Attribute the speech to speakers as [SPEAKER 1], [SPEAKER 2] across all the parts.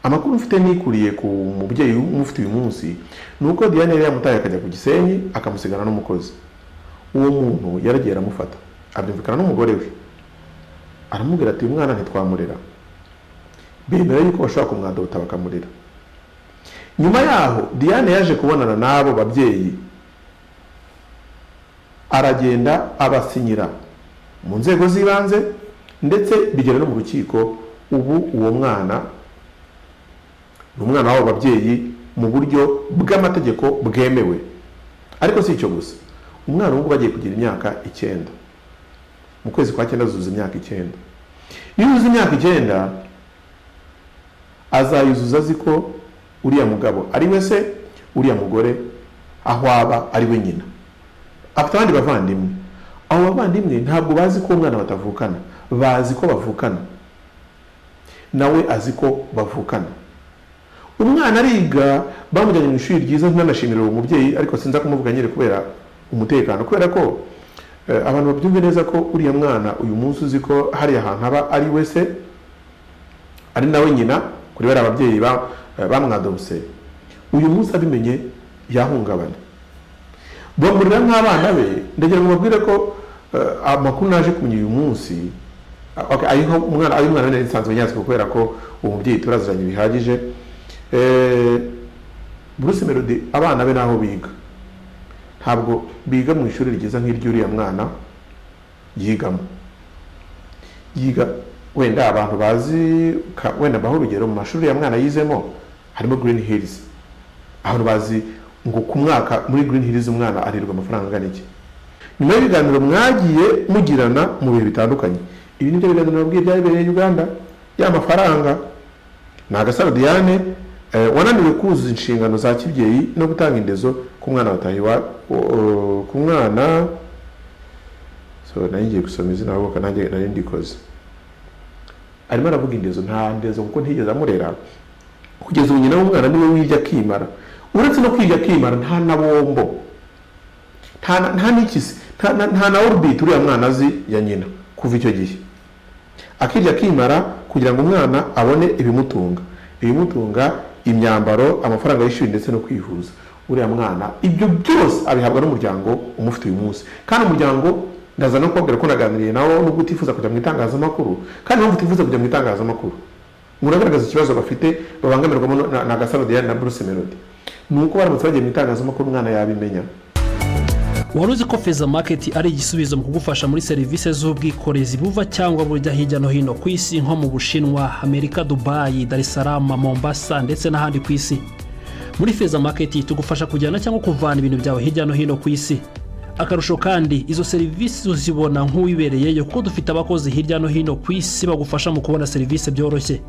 [SPEAKER 1] Amakuru mfite nikuriye ku mubyeyi umufite uyu munsi ni uko Diane yari yamutaye akajya ku Gisenyi, akamusigana n'umukozi. Uwo muntu yaragiye aramufata, abyumvikana n'umugore we, aramubwira ati: "Uyu mwana ntitwamurera." Bemera yuko bashobora kumwadota bakamurera. Nyuma yaho Diane yaje kubonana n'abo babyeyi, aragenda abasinyira mu nzego z'ibanze, ndetse bigera no mu rukiko. Ubu uwo mwana ni umwana w'abo babyeyi mu buryo bw'amategeko bwemewe. Ariko si icyo gusa, umwana ubu bagiye kugira imyaka 9. Mu kwezi kwa cyenda azuza imyaka 9. Iyo yuzuza imyaka 9, azayuzuza azi ko uriya mugabo ari we se, uriya mugore aho aba ari we nyina. Afite abandi bavandimwe. Abo bavandimwe ntabwo bazi ko uwo mwana batavukana, bazi ko bavukana, nawe azi ko bavukana. Umwana ariga, bamujyanye mu ishuri ryiza. Ntanashimira uwo mubyeyi, ariko sinza kumuvuga nyine kubera umutekano, kubera ko abantu babyumve neza ko uriya mwana uyu munsi uzi ko hariya hantu aba ari we se, ari nawe nyina kuri bariya ababyeyi bamwadobse. Uyu munsi abimenye yahungabana. Bamurera nk'abana be. Ndagira ngo babwire ko amakuru naje kumenya uyu munsi, okay, ayo umwana nari nsanzwe nyazi, kubera ko uwo mubyeyi turaziranye bihagije. Bruce Melody, abana be naho biga ntabwo biga mu ishuri ryiza nk'iry'uriya mwana yigamo. Yiga, wenda abantu bazi wenda mbaho urugero, mu mashuri ya mwana yizemo harimo Green Hills. Abantu bazi ngo ku mwaka muri Green Hills umwana arirwa amafaranga angana iki? Nyuma y'ibiganiro mwagiye mugirana mu bihe bitandukanye, ibi nibyo biganiro nabwiye byabereye Uganda, ya mafaranga ni Agasaro Diane wananiwe kuzuza inshingano za kibyeyi no gutanga indezo ku mwana watahiwa ku mwana. So nari ngiye gusoma izina ahubwo nanjye nari ndikoze. Arimo aravuga indezo, nta ndezo, kuko ntigeze amurera. Kugeza ubu nyina w'umwana niwe wirya akimara. Uretse no kwirya akimara, nta na bombo, nta n'ikisi, nta na orbit uriya mwana azi ya nyina. Kuva icyo gihe akirya akimara kugira ngo umwana abone ibimutunga, imyambaro, amafaranga y'ishuri ndetse no kwivuza. Uriya mwana ibyo byose abihabwa n'umuryango umufite uyu munsi. Kandi umuryango, ndaza no kubabwira ko naganiriye nawo, nubwo utifuza kujya mu itangazamakuru. Kandi impamvu utifuza kujya mu itangazamakuru, muragaragaza ikibazo bafite babangamirwamo na Gasaro Diane na Bruce Melody, ni uko baramutse bagiye mu itangazamakuru umwana yabimenya.
[SPEAKER 2] Wari uzi ko Feza Market ari igisubizo mu kugufasha muri serivisi z'ubwikorezi buva cyangwa bujya hirya no hino ku isi, nko mu Bushinwa, Amerika, Dubayi, Dar es Salaam, Mombasa ndetse n'ahandi ku isi? Muri Feza Market tugufasha kujyana cyangwa kuvana ibintu byawe hirya no hino ku isi. Akarusho kandi, izo serivisi uzibona nk'uwibereyeyo, kuko dufite abakozi hirya no hino ku isi bagufasha mu kubona serivisi byoroshye.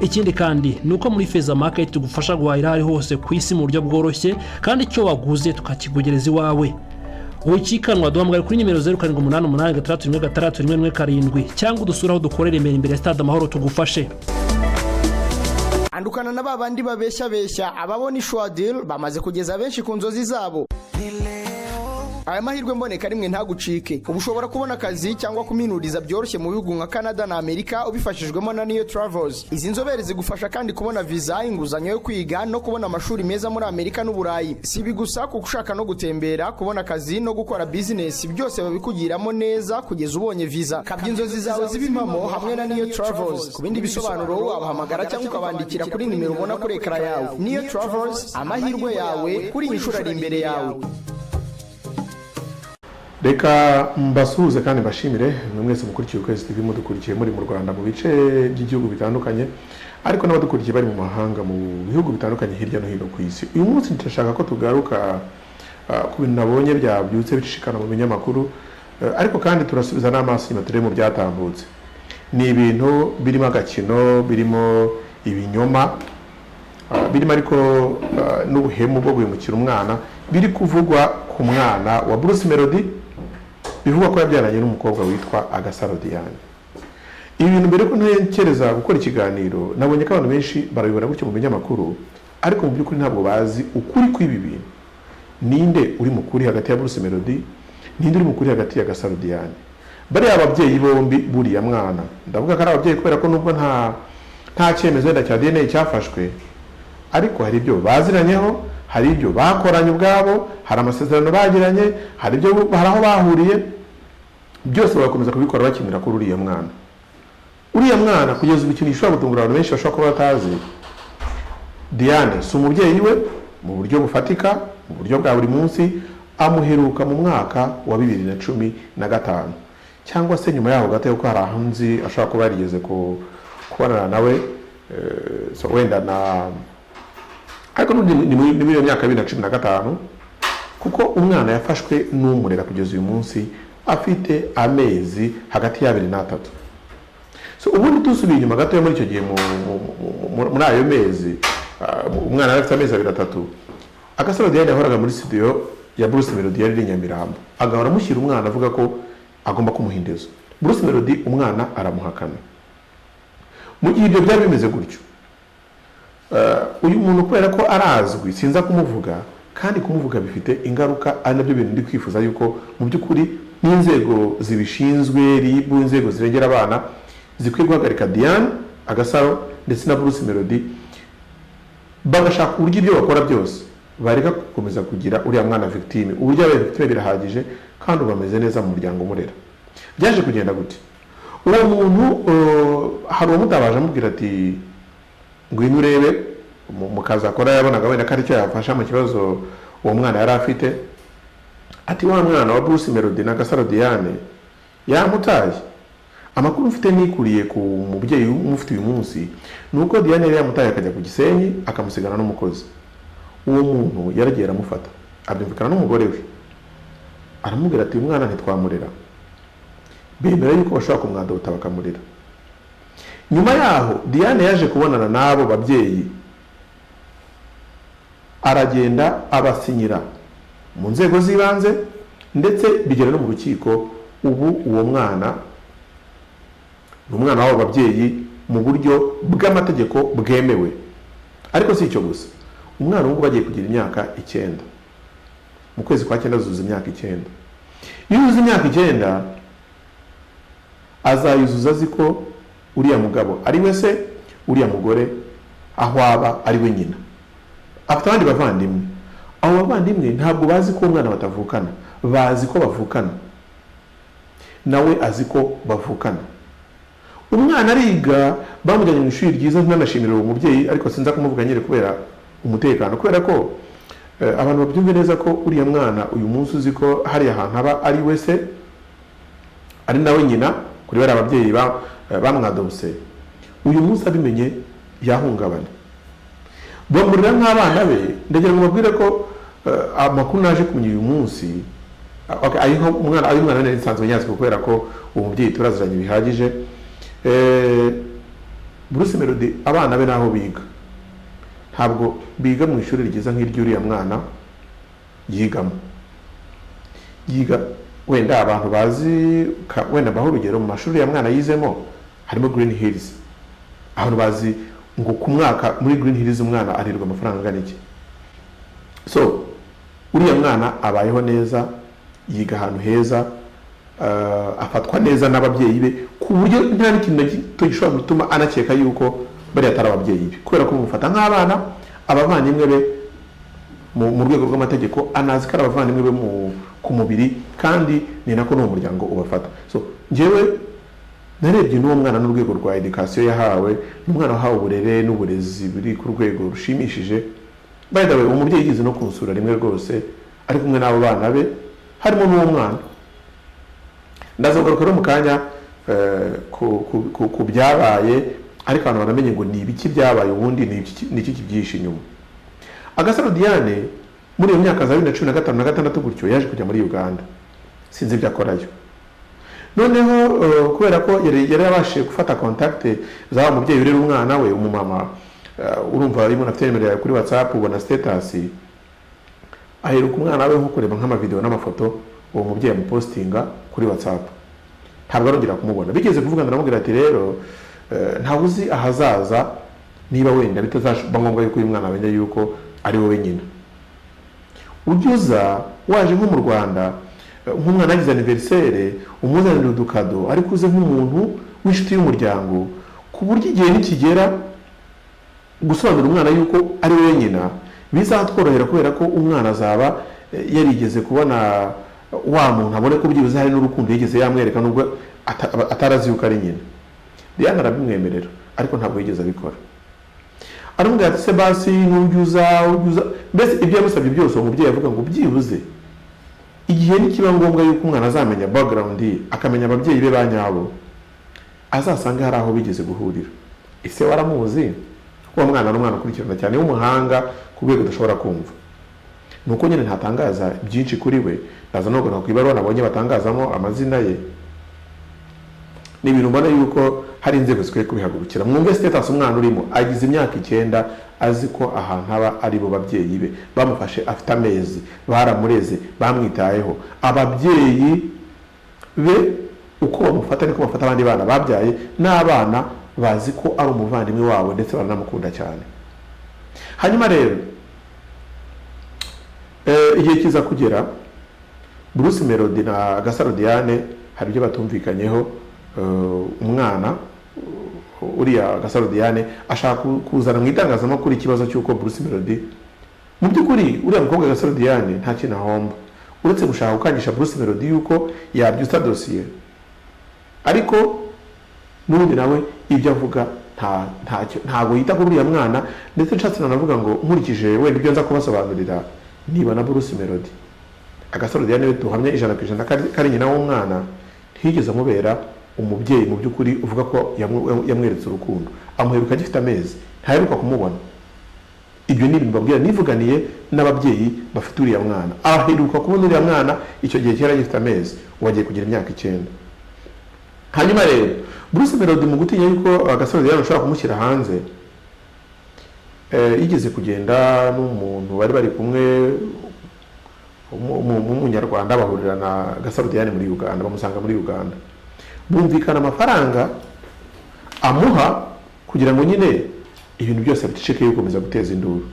[SPEAKER 2] Ikindi kandi ni uko muri Feza Market tugufasha guhahira aho ari hose ku isi mu buryo bworoshye, kandi icyo waguze tukakikugereza iwawe. Wikikanwa, duhamagara kuri nimero 0788616117 cyangwa udusure aho dukorera imbere ya Stade Amahoro tugufashe.
[SPEAKER 3] Andukana na ba bandi babeshya beshya. Ababona ishwadil bamaze kugeza benshi ku nzozi zabo. Aya mahirwe mboneka rimwe, ntagucike. Ubu ushobora kubona akazi cyangwa kuminuriza byoroshye mu bihugu nka Canada na Amerika ubifashijwemo na Niyo Travels. Izi nzobere zigufasha kandi kubona viza, inguzanyo yo kwiga no kubona amashuri meza muri Amerika n'Uburayi. Si ibi gusa, kuko ushaka no gutembera, kubona akazi no gukora bizinesi, byose babikugiramo neza kugeza ubonye viza. Kabya inzozi zawe ziba impamo hamwe na Niyo Travels. Ku bindi bisobanuro wabahamagara cyangwa ukabandikira kuri nimero ubona kuri ekara yawe. Niyo Travels, amahirwe yawe kuri iyi nshuro ari imbere yawe.
[SPEAKER 1] Reka mbasuhuze kandi mbashimire mwe mwese mukurikiye Ukwezi TV, mudukurikiye muri mu Rwanda mu bice by'igihugu bitandukanye, ariko n'abadukurikiye bari mu mahanga mu bihugu bitandukanye hirya no hino ku isi. Uyu munsi ndashaka ko tugaruka ku bintu nabonye byabyutse bicishikana mu binyamakuru, ariko kandi turasubiza n'amaso inyuma turebe mu byatambutse. Ni ibintu birimo agakino, birimo ibinyoma, birimo ariko n'ubuhemu bwo guhemukira umwana, biri kuvugwa ku mwana wa Bruce Melody bivugwa ko yabyaranye n'umukobwa witwa Agasaro Diane. Ibi bintu, mbere ko ntekereza gukora ikiganiro, nabonye ko abantu benshi barabibona gutyo mu binyamakuru, ariko mu by'ukuri ntabwo bazi ukuri kw'ibi bintu. Ninde uri mu kuri hagati ya Bruce Melody? Ninde uri mu kuri hagati ya Gasaro Diane? Bariya ababyeyi bombi buriya mwana, ndavuga ko ari ababyeyi kubera ko nubwo nta Nta cyemezo wenda cya DNA cyafashwe, ariko hari ibyo baziranyeho, hari ibyo bakoranye ubwabo, hari amasezerano bagiranye, hari ibyo, hari aho bahuriye, byose bagakomeza kubikora bakinira kuri uriya mwana. Uriya mwana kugeza ubu, ikintu gishobora gutungura abantu benshi bashobora kuba batazi, Diane si umubyeyi we mu buryo bufatika, mu buryo bwa buri munsi. Amuheruka mu mwaka wa 2015 cyangwa se nyuma yaho gato, kuko hari aho nzi ashobora kuba yarigeze kubonana nawe, so wenda na, ariko n'ubundi ni muri iyo myaka ya 2015, kuko umwana yafashwe n'umurera kugeza uyu munsi afite amezi hagati y'2 n'3. So ubundi dusubiye inyuma gato, muri icyo gihe, muri ayo mezi, umwana yari afite amezi 2, 3, Agasaro Diane yahoraga muri studio ya Bruce Melody yari iri i Nyamirambo, agahora amushyira umwana, avuga ko agomba kumuha indezo. Bruce Melody umwana aramuhakana. Mu gihe ibyo byari bimeze gutyo, uyu muntu, kubera ko arazwi, sinza kumuvuga, kandi kumuvuga bifite ingaruka, ari nabyo bintu ndi kwifuza yuko mu by'ukuri n'inzego zibishinzwe, RIB, inzego zirengera abana, zikwiye guhagarika Diane Agasaro ndetse na Bruce Melody, bagashaka uburyo ibyo bakora byose bareka gukomeza kugira uriya mwana victime. Uburyo yabaye victime birahagije, kandi ubu ameze neza mu muryango umurera. Byaje kugenda gute? Uwo muntu, hari uwamutabaje amubwira ati: "Ngwino urebe." Mu kazi akora yabonaga wenda ko aricyo yafasha mu kibazo uwo mwana yari afite. Ati: "Wa mwana wa Bruce Melody na Gasaro Diane yamutaye." Amakuru mfite nikuriye ku mubyeyi umufite uyu munsi ni uko Diane yari yamutaye akajya ku Gisenyi, akamusigana n'umukozi. Uwo muntu yaragiye aramufata, abyumvikana n'umugore we, aramubwira ati: "Uyu mwana ntitwamurera." Bemera yuko bashobora kumwadopta bakamurera. Nyuma yaho Diane yaje kubonana n'abo babyeyi, aragenda abasinyira mu nzego z'ibanze, ndetse bigera no mu rukiko. Ubu uwo mwana ni umwana w'abo babyeyi mu buryo bw'amategeko bwemewe. Ariko si icyo gusa, umwana ubu ngubu agiye kugira imyaka 9. Mu kwezi kwa cyenda azuza imyaka 9. Iyo yuzuza imyaka 9, azayuzuza azi ko uriya mugabo ari we se, uriya mugore aho aba ari we nyina. Afite abandi bavandimwe. Abo bavandimwe ntabwo bazi ko uwo mwana batavukana, bazi ko bavukana, nawe azi ko bavukana. Umwana ariga, bamujyanye mu ishuri ryiza. Ntanashimira uwo mubyeyi, ariko sinza kumuvuga nyine kubera umutekano, kubera ko abantu babyumve neza ko uriya mwana uyu munsi uzi ko hariya hantu aba ari we se, ari nawe nyina kuri bariya ababyeyi bamwadopse. Uyu munsi abimenye yahungabana. Bamurera nk'abana be. Ndagira ngo babwire ko amakuru naje kumenya uyu munsi, okay, ayo umwana nari nsanzwe nyazi, kubera ko uwo mubyeyi turaziranye bihagije. Bruce Melody abana be n'aho biga ntabwo biga mu ishuri ryiza nk'iry'uriya mwana yigamo. Yiga, wenda abantu bazi, wenda mbaho urugero, mu mashuri ya mwana yizemo harimo Green Hills. Abantu bazi ngo ku mwaka muri Green Hills umwana arirwa amafaranga angana iki. So uriya mwana abayeho neza, yiga ahantu heza, afatwa neza n'ababyeyi be, ku buryo nta n'ikintu na gito gishobora gutuma anakeka yuko bariya atari ababyeyi be, kubera ko bamufata nk'abana. Abavandimwe be mu rwego rw'amategeko anazi ko ari abavandimwe be ku mubiri, kandi ni nako n'uwo muryango ubafata. So njyewe narebye n'uwo mwana n'urwego rwa education yahawe, n'umwana wahawe uburere n'uburezi buri ku rwego rushimishije. By the way, umubyeyi yigeze no kunsura rimwe rwose, ari kumwe n'abo bana be, harimo n'uwo mwana. Ndaza kugaruka rero mu kanya ku byabaye, ariko abantu banamenye ngo ni ibiki byabaye ubundi, ni iki kibyihishe inyuma. Agasaro Diane muri iyo myaka za 2015 na gatandatu gutyo yaje kujya muri Uganda, sinzi ibyo akorayo. Noneho kubera ko yari yabashije gufata contact za wa mubyeyi urera umwana we, umumama, urumva iyo umuntu afite nimero yawe kuri WhatsApp ubona status. Aheruka umwana we nko kureba nk'amavideo n'amafoto uwo mubyeyi amupostinga kuri WhatsApp, ntabwo arongera kumubona. Bigeze kuvugana, aramubwira ati: "Rero ntawe uzi ahazaza, niba wenda bitazaba ngombwa yuko uyu mwana amenya yuko ari wowe nyina, ujye uza waje nko mu Rwanda, nk'umwana yagize anniversaire, umuzanire udukado, ariko uze nk'umuntu w'inshuti y'umuryango, ku buryo nibura Ku buryo igihe nikigera gusobanurira umwana yuko ari we nyina bizatworohera, kubera ko umwana azaba yarigeze kubona wa muntu, abone ko byibuze hari n'urukundo yigeze yamwereka nubwo atarazi yuko ari nyina. Diane arabimwemerera, ariko ntabwo yigeze abikora. Aramubwira ati se basi ntujya uza, mbese ibyo yamusabye byose uwo mubyeyi avuga ngo byibuze igihe nikiba ngombwa yuko umwana azamenya background ye, akamenya ababyeyi be ba nyabo, azasanga hari aho bigeze guhurira. Ese waramuzi? Kuko uwo mwana ni umwana ukurikirana cyane w'umuhanga ku rwego udashobora kumva. Ni uko nyine ntatangaza byinshi kuri we, ndaza no ku ibaruwa nabonye batangazamo amazina ye. Ni ibintu mbona yuko hari inzego zikwiye kubihagurukira. Mwumve status umwana urimo, agize imyaka 9 azi ko ahantu aba ari bo babyeyi be bamufashe afite amezi, baramureze, bamwitayeho. Ababyeyi be uko bamufata niko bafata abandi bana babyaye, n'abana bazi ko ari umuvandimwe wabo ndetse baranamukunda cyane. Hanyuma rero igihe kiza kugera Bruce Melody na Gasaro Diane hari ibyo batumvikanyeho. Umwana uriya Gasaro Diane ashaka kuzana mu itangazamakuru ikibazo cy'uko Bruce Melody, mu by'ukuri uriya mukobwa Gasaro Diane nta kintu ahomba uretse gushaka gukangisha Bruce Melody yuko yabyutsa dosiye, ariko n'ubundi nawe ibyo avuga ntabwo yita kuri uriya mwana. Ndetse nshatse nanavuga ngo nkurikije wenda ibyo nza kubasobanurira, niba na Bruce Melody Agasaro Diane we duhamya 100% kari nyina w'umwana, ntiyigeze amubera umubyeyi mu by'ukuri uvuga ko yamweretse urukundo. Amuheruka agifite amezi, ntaheruka kumubona. Ibyo ni ibintu mbabwira nivuganiye n'ababyeyi bafite uriya mwana. Aheruka kubona uriya mwana icyo gihe kera agifite amezi, ubu agiye kugira imyaka 9. Hanyuma rero Bruce Melody mu gutinya yuko Agasaro Diane ashobora kumushyira hanze, yigeze kugenda n'umuntu bari bari kumwe w'umunyarwanda, bahurira na Gasaro Diane muri Uganda, bamusanga muri Uganda, bumvikana amafaranga amuha kugira ngo nyine ibintu byose biceceke gukomeza guteza induru.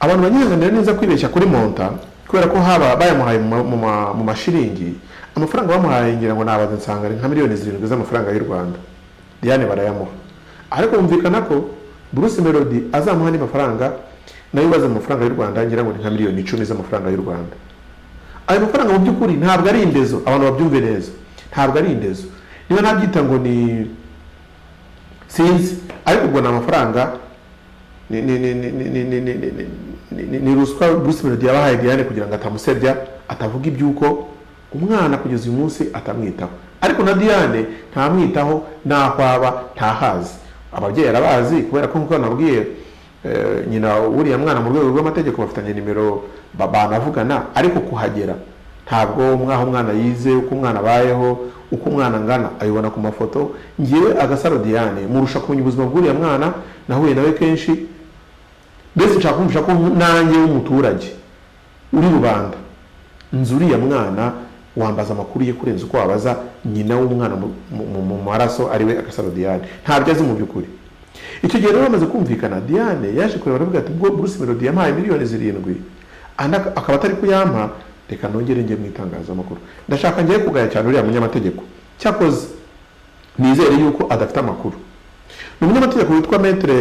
[SPEAKER 1] Abantu banyihanganira neza kwibeshya kuri monta, kubera ko haba bayamuhaye mu mashiringi, amafaranga bamuhaye ngira ngo nabaze nsanga ari nka miliyoni 7 z'amafaranga y'u Rwanda. Diane barayamuha, ariko bumvikana ko Bruce Melody azamuha andi mafaranga nayo baza amafaranga y'u Rwanda, ngira ngo ni nka miliyoni 10 z'amafaranga y'u Rwanda. Ayo mafaranga mu by'ukuri ntabwo ari indezo, abantu babyumve neza, ntabwo ari indezo. Niba nabyita ngo ni sinzi, ariko ubwo ni amafaranga ni ruswa Bruce Melody yabahaye Diane kugira ngo atamusebya, atavuga iby'uko umwana kugeza uyu munsi atamwitaho. Ariko na Diane ntamwitaho, naho aba ntahazi. Ababyeyi arabazi kubera ko nkuko nabwiye nyina uriya mwana mu rwego rw'amategeko bafitanye nimero banavugana, ariko kuhagera ntabwo mwaho umwana yize, uko umwana abayeho, uko umwana angana ayibona ku mafoto. Ngewe Agasaro Diane murusha kumenya ubuzima bw'uriya mwana, nahuye nawe kenshi, mbese nshaka kumvisha ko nanjye w'umuturage uri rubanda nzi uriya mwana, wambaza amakuru ye kurenza uko wabaza nyina w'umwana mu maraso ariwe Agasaro Diane. Ntabyo azi mu by'ukuri. Icyo gihe rero bamaze kumvikana, Diane yaje kureba aravuga ati ubwo Bruce Melody yampaye miliyoni 7 akaba atari kuyampa, reka nongere njye mu itangazamakuru. Ndashaka ngiye kugaya cyane uriya munyamategeko, cyakoze nizere yuko adafite amakuru. Ni umunyamategeko witwa Maître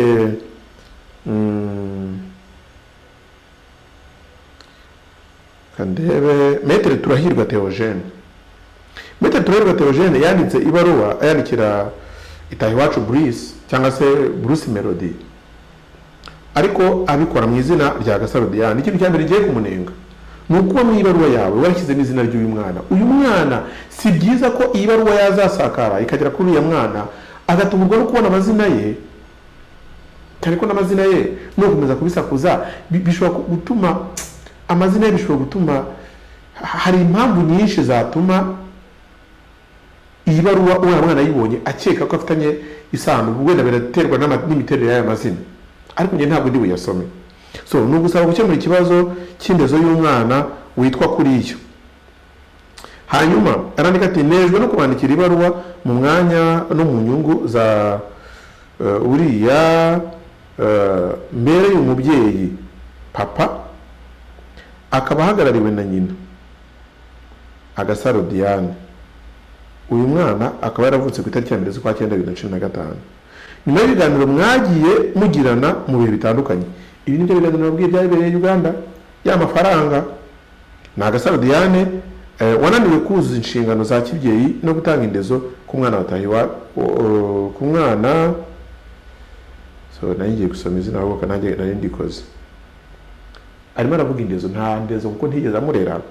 [SPEAKER 1] Kandebe, Maître Turahirwa Theogene. Maître Turahirwa Theogene yanditse ibaruwa ayandikira Itahiwacu Bruce cyangwa se Bruce Melody, ariko abikora mu izina rya Gasaro Diane. Ikintu cya mbere ngiye kumunenga ni uko mu ibaruwa yawe warashyizemo izina ry'uyu mwana. Uyu mwana si byiza ko iyi baruwa yazasakara ikagera kuri uriya mwana agatungurwa no kubona amazina ye, cyane ko n'amazina ye no gukomeza kubisakuza bishobora gutuma amazina ye, bishobora gutuma hari impamvu nyinshi zatuma iyi baruwa uriya mwana ayibonye akeka ko afitanye isano, wenda biraterwa n'imiterere y'aya mazina, ariko njye ntabwo ndi buyasome. So ni ugusaba gukemura ikibazo cy'indezo y'umwana witwa kuriyo. Hanyuma arandika ati nejwe no kubandikira ibaruwa mu mwanya no mu nyungu za uriya mbere y'umubyeyi papa akaba ahagarariwe na nyina Agasaro Diane. Uyu mwana akaba yaravutse ku itariki ya 1 z'ukwa 9 2015. Nyuma y'ibiganiro mwagiye mugirana mu bihe bitandukanye, ibi nibyo biganiro nababwiye byabereye Uganda, ya mafaranga ni Agasaro Diane wananiwe kuzuza inshingano za kibyeyi no gutanga indezo ku mwana watahiwa ku mwana. So nari ngiye gusoma izina ahubwo nanjye nari ndikoze. Arimo aravuga indezo, nta ndezo kuko ntigeze amurera.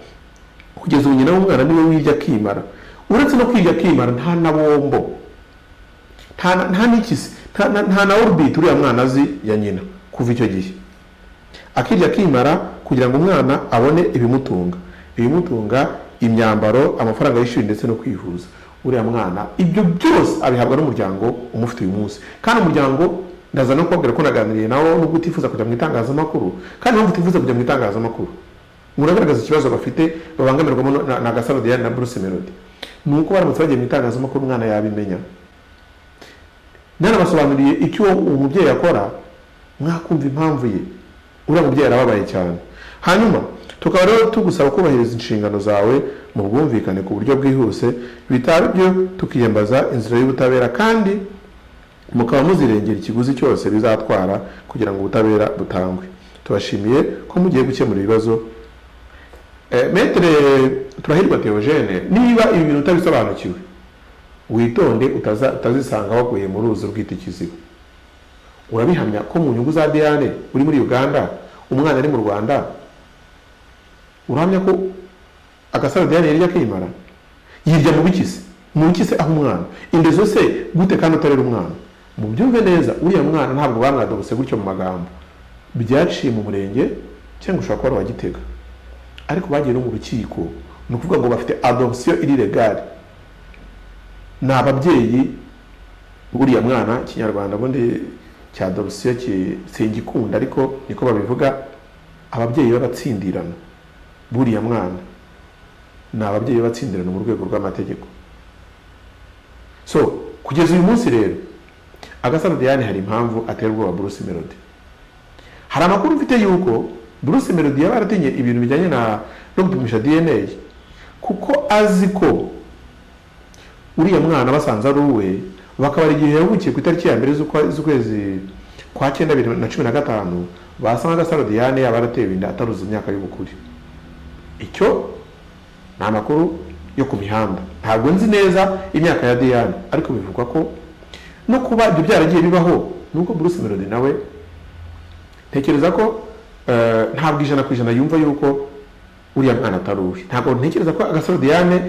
[SPEAKER 1] Kugeza ubu nyina w'umwana niwe wirya akimara. Uretse no kwirya akimara, nta na bombo, nta n'ikisi, nta na orbit uriya mwana azi ya nyina kuva icyo gihe. Akirya akimara kugira ngo umwana abone ibimutunga, imyambaro, amafaranga y'ishuri ndetse no kwivuza. Uriya mwana ibyo byose abihabwa n'umuryango umufite uyu munsi. Kandi umuryango ndaza no kubabwira ko naganiriye nawo nubwo utifuza kujya mu itangazamakuru. Kandi impamvu utifuza kujya mu itangazamakuru, muragaragaza ikibazo bafite babangamirwamo na Gasaro Diane na Bruce Melody, ni uko baramutse bagiye mu itangazamakuru umwana yabimenya. Nanabasobanuriye icyo uwo mubyeyi akora, mwakumva impamvu ye. Uriya mubyeyi arababaye cyane. Hanyuma tukaba rero tugusaba kubahiriza inshingano zawe mu bwumvikane ku buryo bwihuse, bitaba ibyo tukiyambaza inzira y'ubutabera, kandi mukaba muzirengera ikiguzi cyose bizatwara kugira ngo ubutabera butangwe. Tubashimiye ko mugiye gukemura ibibazo. Maître Turahirwa Theogene, niba ibi bintu utabisobanukiwe, witonde utazisanga waguye mu ruzi rw'ita ikiziba. Urabihamya ko mu nyungu za Diane uri muri Uganda, umwana ari mu Rwanda? Urahamya ko Agasaro Diane yirya akimara? Yirya mu bikise, mu bikise aho umwana indezo se gute kandi utarera umwana? Mubyumve neza, uriya mwana ntabwo bamwadobose gutyo mu magambo, byaciye mu murenge cyangwa ushobora kuba wa Gitega, ariko bagiye no mu rukiko. Ni ukuvuga ngo bafite adoption iri legale, ni ababyeyi uriya mwana. Ikinyarwanda ubundi cya adoption singikunda, ariko niko babivuga, ababyeyi b'abatsindirano buriya mwana ni ababyeyi b'abatsindirano mu rwego rw'amategeko. So kugeza uyu munsi rero Agasaro Diane hari impamvu atera ubwoba Bruce Melody. Hari amakuru mfite yuko Bruce Melody yaba yaratinye ibintu bijyanye no gupimisha DNA, kuko azi ko uriya mwana basanze ari uwe, bakabara igihe yavukiye ku itariki ya 1 z'ukwezi kwa 9 2015, basanga Agasaro Diane yaba yaratewe inda ataruzuza imyaka y'ubukure. Icyo ni amakuru yo ku mihanda, ntabwo nzi neza imyaka ya Diane, ariko bivugwa ko no kuba ibyo byaragiye bibaho nuko Bruce Melody nawe ntekereza ko ntabwo 100% yumva yuko uriya mwana atari uwe. Ntabwo ntekereza ko Agasaro Diane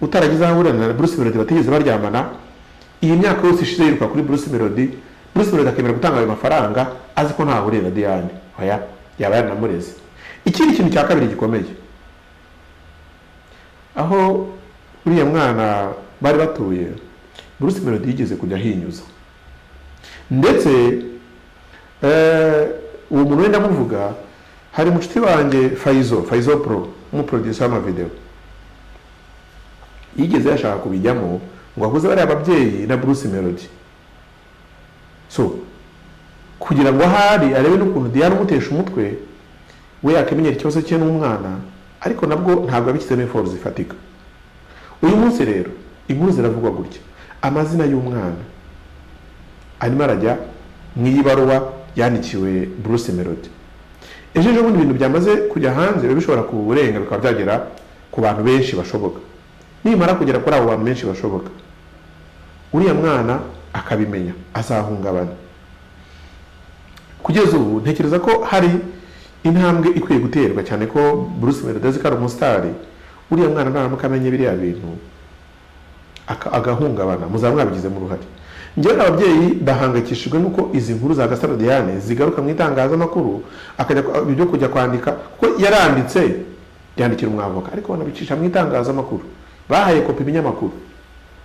[SPEAKER 1] utaragize aho ahurira na Bruce Melody batigeze baryamana, iyi myaka yose ishize yiruka kuri Bruce Melody, Bruce Melody akemera gutanga ayo mafaranga azi ko ntaho ahurira na Diane. Oya, yaba yaranamureze. Ikindi kintu cya kabiri gikomeye, aho uriya mwana bari batuye, Bruce Melody yigeze kujya ahinyuza, ndetse uwo muntu wenda amuvuga, hari mucuti wanjye Faizo Pro, umuproducer w'amavideo, yigeze yashaka kubijyamo ngo ahuze bariya ababyeyi na Bruce Melody, so kugira ngo ahari arebe n'ukuntu Diane umutesha umutwe we yakamenyera ikibazo cye n'umwana, ariko nabwo ntabwo abishyizemo effort zifatika. Uyu munsi rero inkuru ziravugwa gutya, amazina y'umwana arimo arajya mu ibaruwa yandikiwe Bruce Melody. Ejo bundi ibintu byamaze kujya hanze biba bishobora kurenga bikaba byagera ku bantu benshi bashoboka. Nimara kugera kuri abo bantu benshi bashoboka, uriya mwana akabimenya azahungabana. Kugeza ubu ntekereza ko hari intambwe ikwiye guterwa, cyane ko Bruce Melody azi ko ari umusitari. Uriya mwana naramuka amenye biriya bintu agahungabana, muzaba mwabigizemo uruhare. Njyewe ababyeyi bahangayikishijwe nuko izi nkuru za Gasaro Diane zigaruka mu itangazamakuru, akajya ibyo kujya kwandika, kuko yaranditse yandikira umwavoka, ariko banabicisha mu itangazamakuru, bahaye kopi ibinyamakuru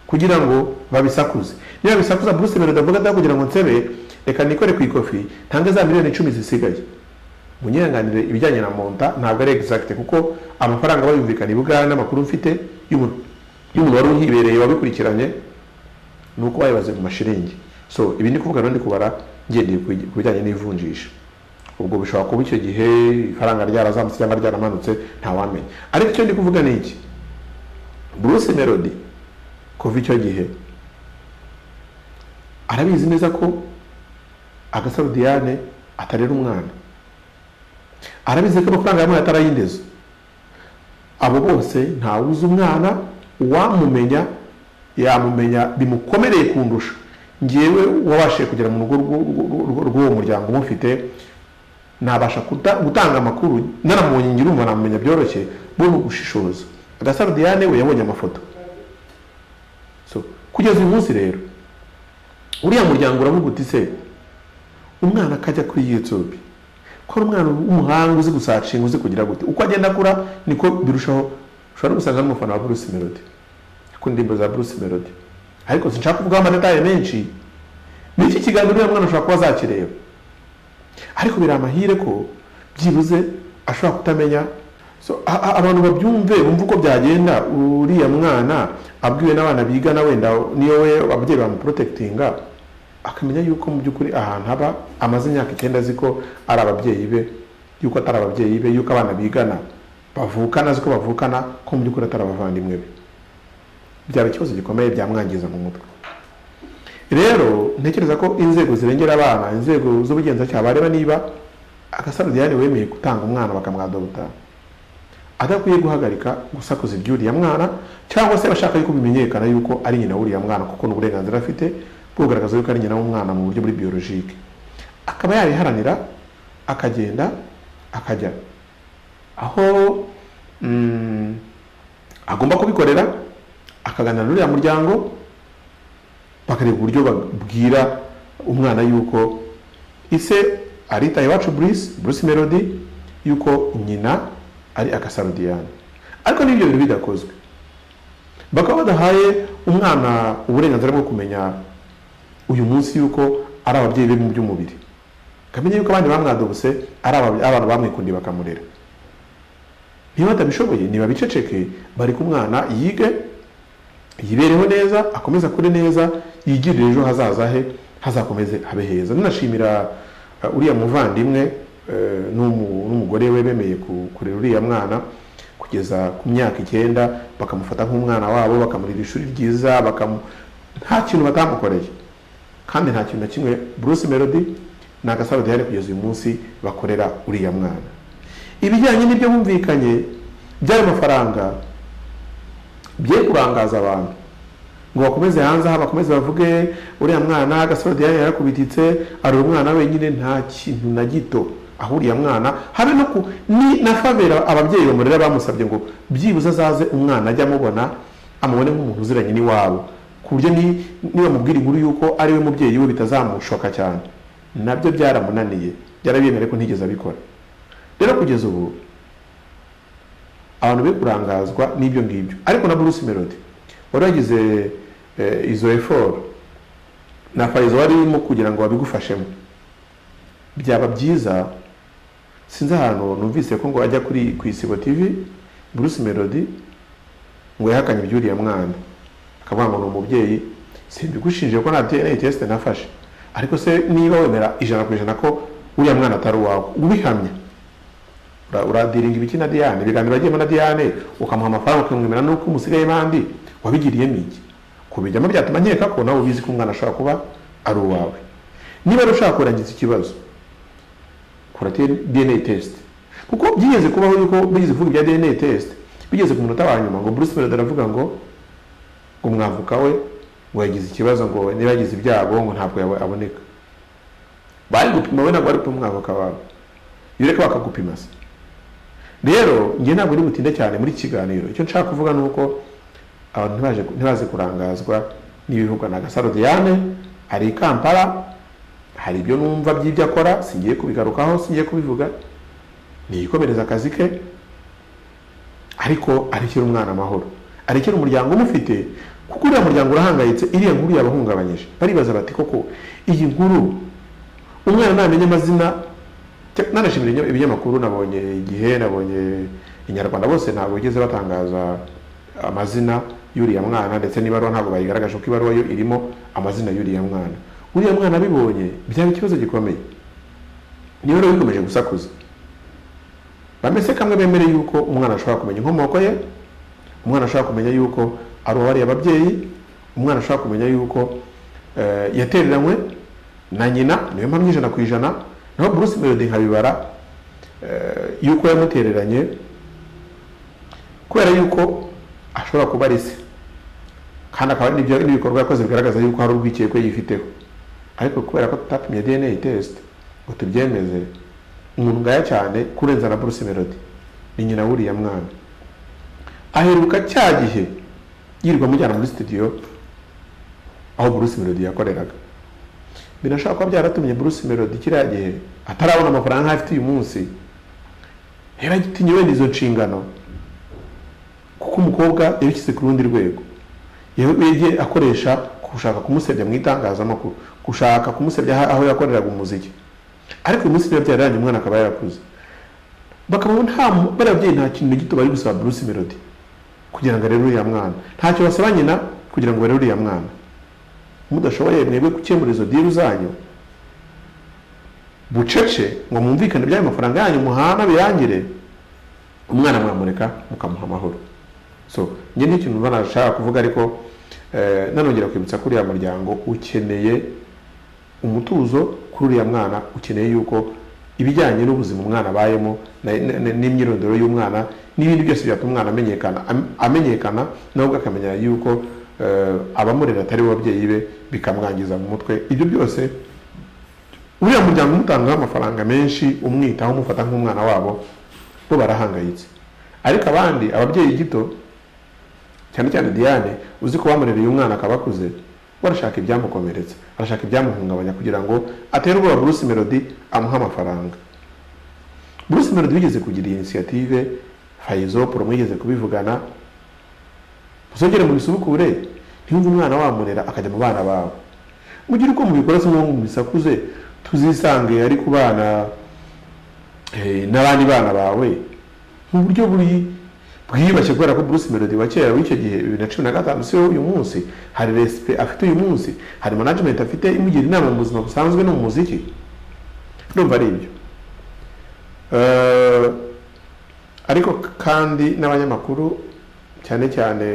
[SPEAKER 1] kugira ngo babisakuze. Niba bisakuza Bruce Melody avuga ati kugira ngo nsebe, reka nikore ku ikofi ntange za miliyoni 10 zisigaye. Munyihanganire ibijyanye na monta ntabwo ari exact, kuko amafaranga bayumvikana i Buganda, amakuru mfite y'umuntu wari uhibereye wabikurikiranye nuko bayibaze mu mashiringi. So ibi ndi kuvuga ndi kubara ngendeye ku bijyanye n'ivunjisha. Ubwo bishobora kuba icyo gihe ifaranga ryarazamutse cyangwa ryaramanutse, ntawamenya. Ariko icyo ndi kuvuga ni iki, Bruce Melody Kuva icyo gihe arabizi neza ko Agasaro Diane atarera umwana, arabizi ko amafaranga yamuhaye atarayindezo. Abo bose ntawuzi umwana, uwamumenya yamumenya bimukomereye kundusha ngewe wabashije kugera mu rugo rw'uwo muryango umufite, nabasha gutanga amakuru naramubonye ngira umva namumenya byoroshye bo ni ugushishoza. Agasaro Diane we yabonye amafoto. So kugeza uyu munsi rero uriya muryango uravuga uti se umwana akajya kuri YouTube ko ari umwana w'umuhanga uzi gusacinga uzi kugira gute, uko agenda akura niko birushaho. Ushobora gusanga ari umufana wa Bruce Melody, akunda indirimbo za Bruce Melody, ariko sinshaka kuvugaho amadetaye menshi. N'iki kiganiro uriya mwana ashobora kuba azakireba, ariko biri amahire ko byibuze ashobora kutamenya. So abantu babyumve bumve uko byagenda. Uriya mwana abwiwe n'abana bigana wenda niyo we ababyeyi bamuprotectinga, akamenya yuko mu by'ukuri ahantu aba amaze imyaka 9 azi ko ari ababyeyi be, yuko atari ababyeyi be, yuko abana bigana bavukana azi ko bavukana, ko mu by'ukuri atari abavandimwe be, byaba ikibazo gikomeye byamwangiza mu mutwe. Rero ntekereza ko inzego zirengera abana, inzego z'ubugenzacyaha bareba niba Agasaro Diane wemeye gutanga umwana bakamwadopta adakwiye guhagarika gusakuza iby'uriya mwana, cyangwa se bashaka yuko bimenyekana yuko ari nyina w'uriya mwana, kuko n'uburenganzira afite bwo kugaragaza yuko ari nyina w'umwana mu buryo buri biologique, akaba yabiharanira akagenda akajya aho agomba kubikorera, akaganira n'uriya muryango, bakareba uburyo babwira umwana yuko ise ari Itahiwacu Bruce Melody, yuko nyina ari Agasaro Diane. Ariko n'ibyo bintu bidakozwe, bakaba badahaye umwana uburenganzira bwo kumenya uyu munsi yuko ari ababyeyi be mu by'umubiri, akamenya yuko abandi bamwadobose ari abantu bamwikundiye bakamurera. Niba batabishoboye niba biceceke, bari ku mwana yige, yibereho neza, akomeze akure neza, yigirire ejo hazaza he hazakomeze habe heza. Nanashimira uriya muvandimwe n'umugore we bemeye kurera uriya mwana kugeza ku myaka 9, bakamufata nk'umwana wabo, bakamurira ishuri ryiza, nta kintu batamukoreye, kandi nta kintu na kimwe Bruce Melody na Agasaro Diane kugeza uyu munsi bakorera uriya mwana. Ibijyanye n'ibyo bumvikanye by'ayo mafaranga bye kurangaza abantu ngo bakomeze hanze aha, bakomeze bavuge uriya mwana Agasaro Diane yarakubititse, ari umwana wenyine, nta kintu na gito aho uriya mwana habe no ku ni na favera ababyeyi bamurera bamusabye ngo byibuze azaze umwana ajya amubona, amubone nk'umuntu uziranye n'iwabo, ku buryo niba mubwira inkuru yuko ari we mubyeyi we bitazamushoka cyane. Nabyo byaramunaniye, byarabiyemere ko ntigeze abikora. Rero kugeza ubu abantu be kurangazwa n'ibyo ngibyo. Ariko na Bruce Melody wari wagize izo effort na Faizo wari urimo kugira ngo babigufashemo, byaba byiza. Sinzi ahantu numvise ko ngo ajya kuri ku Isibo TV, Bruce Melody ngo yahakanye iby'uriya mwana, akavuga ngo ni umubyeyi. Simbigushinje ko nta DNA test nafashe, ariko se niba wemera 100% ko uriya mwana atari uwawe, ubihamya uradiringa ibiki na Diane, ibiganiro wagiyemo na Diane, ukamuha amafaranga ukamwemera nuko umusigaye bandi, wabigiriyemo iki? Kubijyamo byatuma nkeka ko nawe ubizi ko umwana ashobora kuba ari uwawe. Niba rero ushaka kurangiza ikibazo, kora DNA test, kuko byigeze kubaho yuko bigeze kuvuga ibya DNA test, bigeze ku munota wa nyuma ngo Bruce Melody aravuga ngo umwavuka we ngo yagize ikibazo, ngo niba yagize ibyago ngo ntabwo aboneka. Bari gupima we, ntabwo bari gupima umwavuka wawe, yureka bakagupima se. Rero njye ntabwo uri butinde cyane muri kiganiro. Icyo nshaka kuvuga ni uko abantu ntibaze kurangazwa n'ibivugwa na Agasaro Diane. Ari i Kampala, hari ibyo numva by'ibyo akora, singiye kubigarukaho, singiye kubivuga, niyikomereza akazi ke, ariko arekera umwana amahoro, arekera umuryango umufite, kuko uriya muryango urahangayitse. Iriya nkuru yabahungabanyije, baribaza bati koko iyi nkuru umwana namenye amazina. Nanashimira ibinyamakuru, nabonye Igihe, nabonye Inyarwanda, bose ntabwo bigeze batangaza amazina y'uriya mwana, ndetse n'ibaruwa ntabwo bayigaragaje, kuko ibaruwa yo irimo amazina y'uriya mwana. Uriya mwana abibonye byaba ikibazo gikomeye. Niba rero bikomeje gusakuza, bamese kamwe bemere yuko umwana ashobora kumenya inkomoko ye, umwana ashobora kumenya yuko ari uwariye ababyeyi, Umwana ashobora kumenya yuko yatereranywe na nyina, niyo mpamvu 100%. Naho Bruce Melody nkabibara yuko yamutereranye kubera yuko ashobora kuba ari se, kandi akaba n'ibyo n'ibikorwa yakoze bigaragaza yuko hari urwikekwe yifiteho. Ariko kubera ko tutapimye DNA test ngo tubyemeze, umuntu ngaya cyane kurenza na Bruce Melody ni nyina w'uriya mwana. Aheruka cya gihe yirirwa amujyana muri studio aho Bruce Melody yakoreraga. Birashobora kuba byaratumye Bruce Melody kiriya gihe atarabona amafaranga nk'ayo afite uyu munsi, yaragitinye wenda izo nshingano, kuko umukobwa yabishyize ku rundi rwego. Yagiye akoresha gushaka kumusebya mu itangazamakuru, gushaka kumusebya aho yakoreraga umuziki. Ariko uyu munsi biba byararangiye, umwana akaba yarakuze, bakaba nta bariya babyeyi nta kintu gito bari gusaba Bruce Melody kugira ngo arere uriya mwana, ntacyo basaba nyina kugira ngo barere uriya mwana. Mudashoboye mwebwe gukemura izo deal zanyu bucece ngo mwumvikane by'ayo mafaranga yanyu muhana birangire, umwana mwamureka mukamuha amahoro. So njye ni ikintu nashaka kuvuga, ariko nanongera kwibutsa ko uriya muryango ukeneye umutuzo kuri uriya mwana, ukeneye yuko ibijyanye n'ubuzima umwana abayemo n'imyirondoro y'umwana n'ibindi byose byatuma umwana amenyekana, nubwo akamenya yuko abamurera atari bo babyeyi be, bikamwangiza mu mutwe. Ibyo byose uriya muryango umutangaho amafaranga menshi, umwitaho, umufata nk'umwana wabo, bo barahangayitse. Ariko abandi ababyeyi gito, cyane cyane Diane, uzi ko bamurereye umwana akaba akuze, barashaka ibyamukomeretsa, arashaka ibyamuhungabanya kugira ngo atere ubwoba Bruce Melody amuhe amafaranga. Bruce Melody wigeze kugira iyi initiative, Faizo Pro mwigeze kubivugana, uzongere mu bisubukure, ntiyumve umwana wamurera akajya mu bana bawe. Mugire uko mubikora, se ngo mubisakuze tuzisange ari ku bana n'abandi bana bawe mu buryo buri bwiyubashye, kubera ko Bruce Melody wa kera w'icyo gihe 2015 si uyu munsi, hari respect afite uyu munsi, hari management afite imugira inama mu buzima busanzwe no mu muziki. Ndumva ari ibyo. Ariko kandi n'abanyamakuru cyane cyane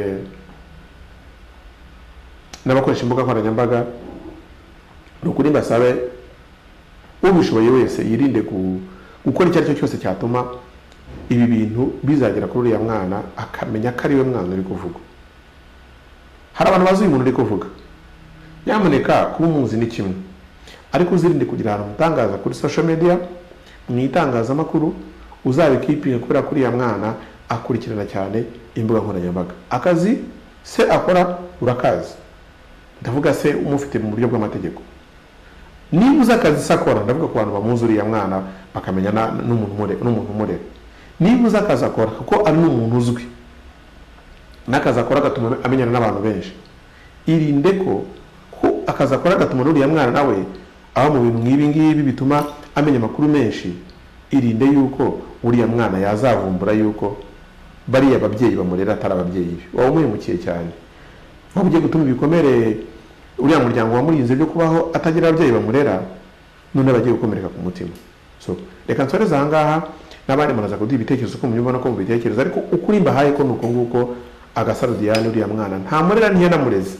[SPEAKER 1] n'abakoresha imbuga nkoranyambaga, ni ukuri mbasabe ubishoboye wese yirinde gukora icyo ari cyo cyose cyatuma ibi bintu bizagera kuri uriya mwana akamenya ko ari we mwana uri kuvuga. Hari abantu bazi uyu muntu uri kuvuga, nyamuneka kuba umuzi ni kimwe, ariko uzirinde kugira ahantu umutangaza kuri social media, mu itangazamakuru, uzabikipinga kubera ko uriya mwana akurikirana cyane imbuga nkoranyambaga. Akazi se akora urakazi, ndavuga se umufite mu buryo bw'amategeko. Niba uzi akazi se akora, ndavuga ku bantu bamuzi uriya mwana bakamenya n'umuntu umurera. Niba uzi akazi akora, kuko ari n'umuntu uzwi, n'akazi akora gatuma amenyana n'abantu benshi, irinde ko akazi akora gatuma n'uriya mwana nawe aba mu bintu nk'ibi ngibi bituma amenya amakuru menshi. Irinde yuko uriya mwana yazavumbura yuko bariya babyeyi bamurera atari ababyeyi be. Waba umuhemukiye cyane, waba ugiye gutuma ibikomere uriya muryango wamurinze byo kubaho atagira ababyeyi bamurera, none bagiye gukomereka ku mutima. So reka nsoreze aha ngaha, n'abandi muraza kuduha ibitekerezo uko mubyumva no mubitekereza, ariko ukuri mbahaye ko nuko nguko Agasaro Diane uriya mwana nta murera ntiyanamureze,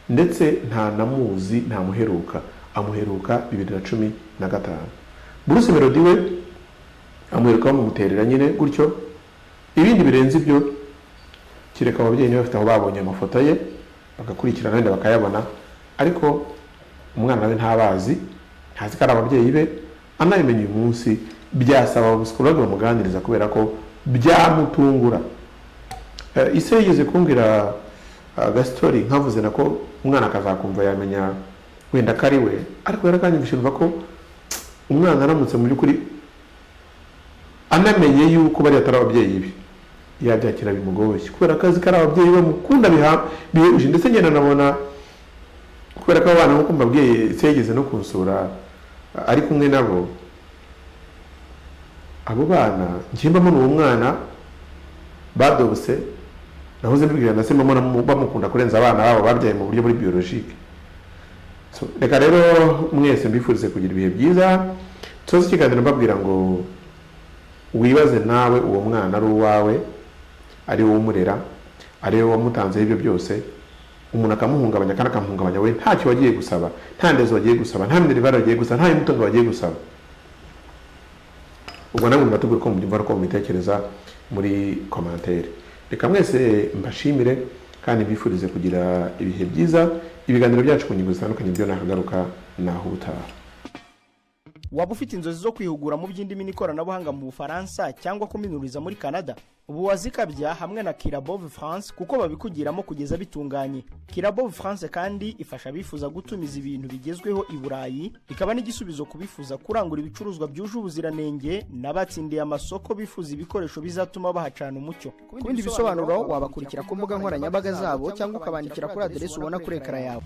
[SPEAKER 1] ndetse nta namuzi, nta muheruka, amuheruka 2015. Bruce Melody we amuheruka bamuterera nyine gutyo. Ibindi birenze ibyo kireka ababyeyi niba bafite aho babonye amafoto ye bagakurikirana wenda bakayabona, ariko umwana we ntabazi, ntazi ko ari ababyeyi be. Anabimenye uyu munsi byasaba abapsikologe bamuganiriza kubera ko byamutungura. Ise yigeze kumbwira agastori nkavuze nako umwana akazakumva yamenya wenda ko ari we, ariko yarakanyumvise numva ko umwana aramutse mu by'ukuri anamenye yuko bari atari ababyeyi be yabyakira bimugoye, kubera ko azi ko ari ababyeyi bamukunda bihebuje. Ndetse ngenda nabona kubera ko abana nkuko mbabwiye se yigeze no kunsura ari kumwe nabo, abo bana njye mbona uwo mwana badobose, nahoze mbibwira na se mbona bamukunda kurenza abana babo babyaye mu buryo buri biologique. So reka rero mwese mbifurize kugira ibihe byiza. Tuzi ikiganiro mbabwira ngo wibaze nawe uwo mwana ari uwawe, ari wowe umurera, ari wowe wamutanzeho ibyo byose. Umuntu akamuhungabanya kandi akamuhungabanya we ntacyo wagiye gusaba, nta ndezo wagiye gusaba, nta minerval wagiye gusaba, nta y'umutungo wagiye gusaba. Ubwo namwe muratubwira uko mubyumva n'uko mubitekereza muri commentaire. Reka mwese mbashimire kandi mbifurize kugira ibihe byiza. Ibiganiro byacu ku ngingo zitandukanye byo nakagaruka, naho ubutaha.
[SPEAKER 3] Waba ufite inzozi zo kwihugura mu by'indimi n'ikoranabuhanga mu Bufaransa cyangwa kuminuriza muri Canada? Ubu wazikabya hamwe na Kirabove France, kuko babikugiramo kugeza bitunganye. Kirabove France kandi ifasha abifuza gutumiza ibintu bigezweho i Burayi, ikaba n'igisubizo ku bifuza kurangura ibicuruzwa byuje ubuziranenge n'abatsindiye amasoko bifuza ibikoresho bizatuma bahacana umucyo. Ku bindi bisobanuro wabakurikira ku mbuga nkoranyambaga zabo cyangwa ukabandikira kuri aderesi ubona kuri écran yawe.